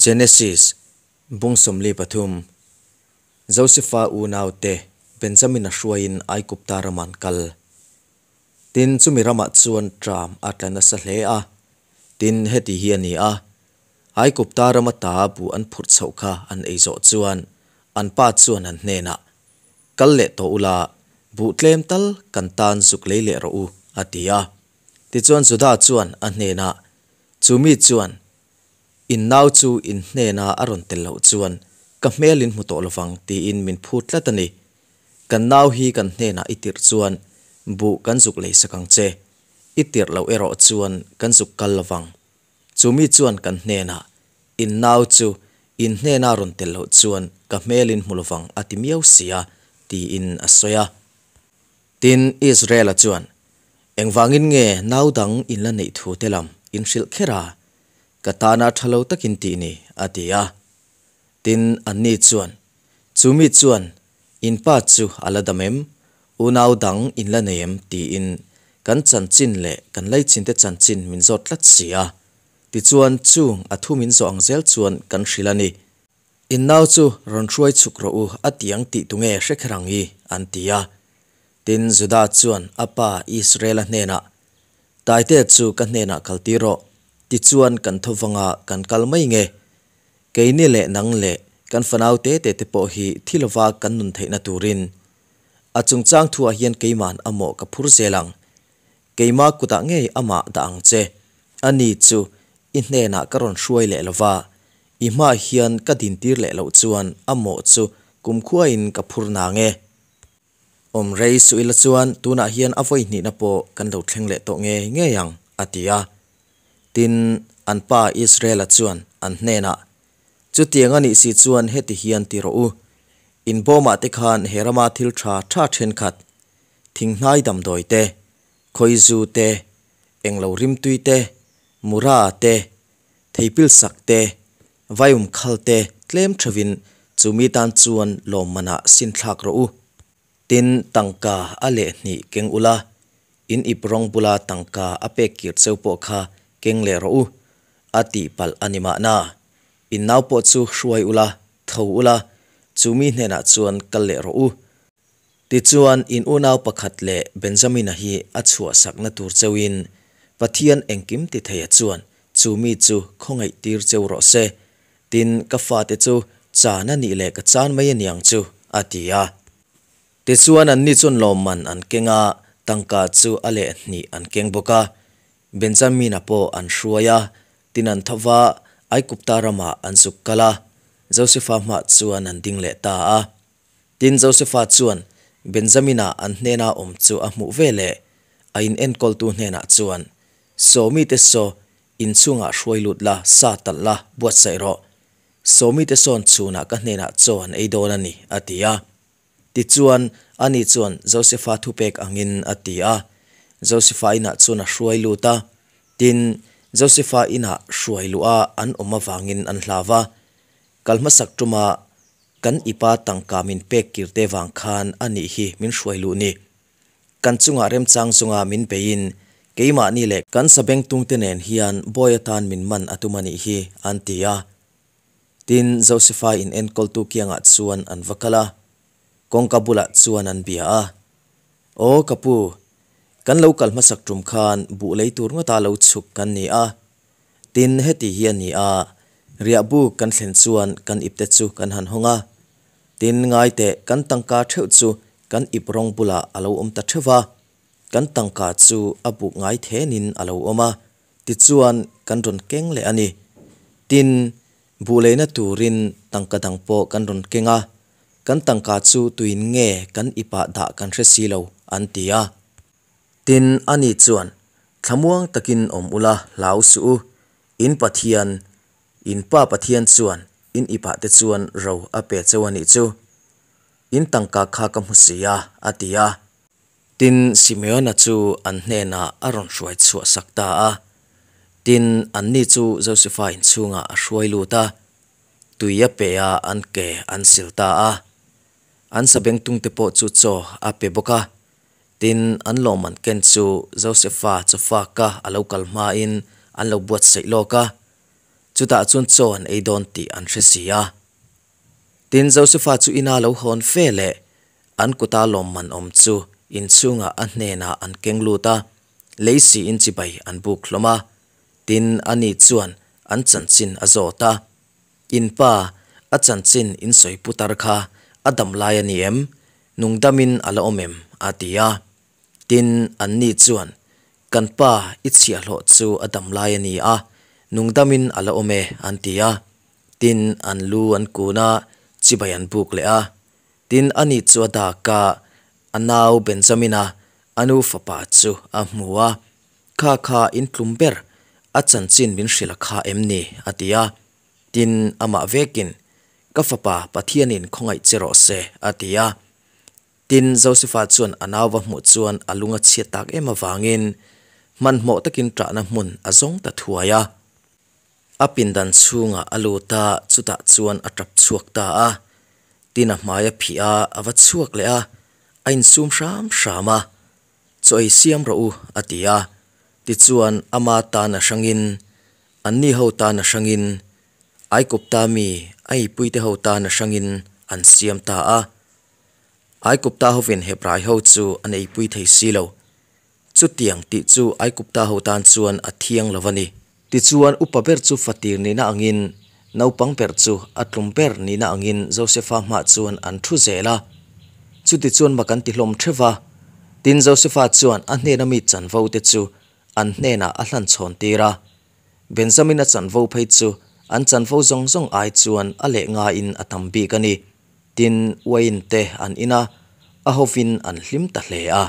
Genesis, Bung 43, Josefa unaute Benjamina hruaiin Aigupta rama an kal. Tin, chumi ramah chuan ṭam a tla nasa hle a. Tin, heti hi a ni a, Aigupta rama ta buh an phurh chhoh kha an ei zawh chuan an pa chuan an hnenah, Kal leh tawh ula, buh tlem tal kan tan zuk lei leh rawh u, a ti a. Tichuan Juda chuan a hnenah, Chu mi chuan in nau chu in hnena a rawn tel loh chuan ka hmel in hmu tawh lovang tiin min phut tlat a ni. Kan nau hi kan hnenah i tirh chuan buh kan zuk lei sak ang che, i tirh loh erawh chuan kan zuk kal lovang. Chu mi chuan kan hnenah, In nau chu in hnena rawn tel loh chuan ka hmel in hmu lovang a ti miau si a, tiin a sawi a. Tin, Israela chuan, Engvangin nge nau dang in la neih thu te lam in hrilh kher a? Ka tana tha lo takin tih ni, a ti a. Tin, anni chuan, Chu mi chuan, In pa chu a la dam em? Unau dang in la nei em? tiin kan chanchin leh kan leichinte chanchin min zawt tlat si a. Tichuan, chung a thu min zawh ang zel chuan kan hrilh a ni. In nau chu rawn hruai chhuk rawh u, a ti ang tih tunge hre kher ang i? an ti a. Tin, Juda chuan a pa Israela hnenah, Taite chu ka hnenah kaltir rawh, tichuan kan tho vanga kan kal mai nge? Keini leh nang leh kan fanau te te te pawh hi thi lova kan nun theihna turin. A chungchang thuah hian keima'n a mawh ka phur zel ang. Keima kutah ngei amah dah ang che. Ani chu i hnenah ka rawn hruai leh lova, i hmaah hian ka dintir leh loh chuan a mawh chu kumkhuain ka phur nang e. Awm rei suh ila chuan tunah hian a vawi hnihna pawh kan lo thleng leh tawh ngei ngei ang, a ti a. Tin, an pa Israela chuan an hnenah, Chutiang a nih si chuan heti hian ti rawh u, in bawmah te khan he rama thil tha tha thenkhat, thinghnai damdawi te, khawizu te, englo rimtui te, mura te, theipil sak te, vaium khal te tlem theuhin chu mi tan chuan lawmmanah sin thlak rawh u. Tin, tangka a leh hnih keng ula, in ip rawng bula tangka a pek kir cheu pawh kha keng leh rawh u, a tih palh a ni mahna. In nau pawh chu hruai ula, tho ula, chu mi hnenah chuan kal leh rawh u. Tichuan, in unau pakhat leh Benjamina hi a chhuahsakna tur cheuin Pathian engkim ti theia chuan chu mi chu khawngaih tir cheu rawh se. Tin, ka fate chu chan a nih leh ka chan mai a niang chu, a ti a. Tichuan, anni chuan lawmman an keng a, tangka chu a leh hnih an keng bawk a. Benjamina pawh an hruai a, tin an tho va, Aigupta ramah an zuk kal a. Josefa hmah chuan an ding leh ta a. Tin, Josefa chuan Benjamina an hnena awm chu a hmuh ve leh a in enkawltu hnenah chuan, Saw mite saw, in chhungah hruai lut la, sa talh la, buatsaih rawh. Saw mite sawn chhunah ka hnenah chaw an ei dawn a ni, a ti a. Tichuan, ani chuan Josefa thupek angin a ti a. Josefa inah chuan a hruai lut a. Tin, Josefa inah hruai luh a an awm avangin an hlau va. Kal hmasak tuma Kan i pa tangka min pek kir te vang khan a nih hi min hruai luh ni. Kan chungah remchang zunga min beiin keimahni leh kan sabengtung te nen hian bawi atan min man a tum a nih hi, an ti a. Tin, Josefa in enkawltu kiangah chuan an va kal a, kawngka bulah chuan an bia a. Aw ka pu, kan lo kal hmasak tum khan buh lei tur ngawta lo chhuk kan ni a. Tin, heti hi a ni a, riahbuk kan thlen chuan kan ipte chu kan han hawng a. Tin, ngaiteh kan tangka theuh chu kan ip rawng bulah a lo awm ta theuh va, kan tangka chu a buk ngai thenin a lo awm a, tichuan kan rawn keng leh a ni. Tin, buh leina turin tangka dang pawh kan rawn keng a, kan tangka chu tuin nge kan ipah dah kan hre si lo, an ti a. Tin, ani chuan, Thlamuang takin awm ula, hlau suh u. In Pathian, in Pa Pathian chuan in ipah te chuan ro a pe cheu a nih chu. In tangka kha ka hmu si a, a ti a. Tin, Simeona chu an hnenah a rawn hruai chhuah sak ta a. Tin, anni chu Josefa inchhungah a hruai lut a, tui a pe a, an ke an sil ta a. An sabengtungte pawh chu chaw a pe bawk a. Tin, an lawmman ken chu Josefa chawfaka a lo kal hmain an lo buatsaih lawk a. Chutah chuan chaw an ei dawn tih an hre si a. Tin, Josefa chu ina lo hawn fe leh an kuta lawmman awm chu inchhungah a hnenah an keng lut a, lei siin chibai an buk hlawm a. Tin, ani chuan an chanchin a zawt a, In pa, a chanchin in sawi putar kha a dam lai a ni em? Nungdamin a la awm em? a ti a. Tin, anni chuan, Kan pa, i chhiahhlawh chu a dam lai a ni a, nungdamin a la awm e, an ti a. Tin, an lu an kun a, chibai an buk leh a. Tin, ani chu a dak a, a nau Benjamina, a nu fapa chu a hmu a, Kha kha in tlum ber, a chanchin min hrilh a kha em ni? a ti a. Tin, amah vekin, Ka fapa, Pathianin khawngaih che rawh se, a ti a. Tin, Josefa chuan a nauva hmuh chuan a lung a chhiat tak em avangin hmanhmawh takin ṭahna hmun a zawng ta thuai a. A pindan chhungah a lut a, chutah chuan a ṭap chhuak ta a. Tin, a hmai a phih a, a va chhuak leh a, a insum hram hram a. Chaw ei siam rawh u, a ti a. Tichuan, ama tan a hrangin, anni ho tan a hrangin, Aikupta mi a eipuite ho tan a hrangin an siam ta a. Aikupta hovin Hebrai ho chu an eipui thei si lo. Chutiang tih chu Aikupta ho tan chuan a thiang lo a ni. Tichuan, upa ber chu fatir nihna angin, naupang ber chu a tlum ber nihna angin Josefa hmah chuan an thu zel a. Chutichuan mak an ti hlawm theuh va. Tin, Josefa chuan a hnena mi chanvo te chu an hnenah a hlan chhawn tir a. Benjamina chanvo phei chu an chanvo zawng zawng ai chuan a leh ngaiin a tam bik a ni. Tin, uain te an in a, a hovin an hlim ta hle a.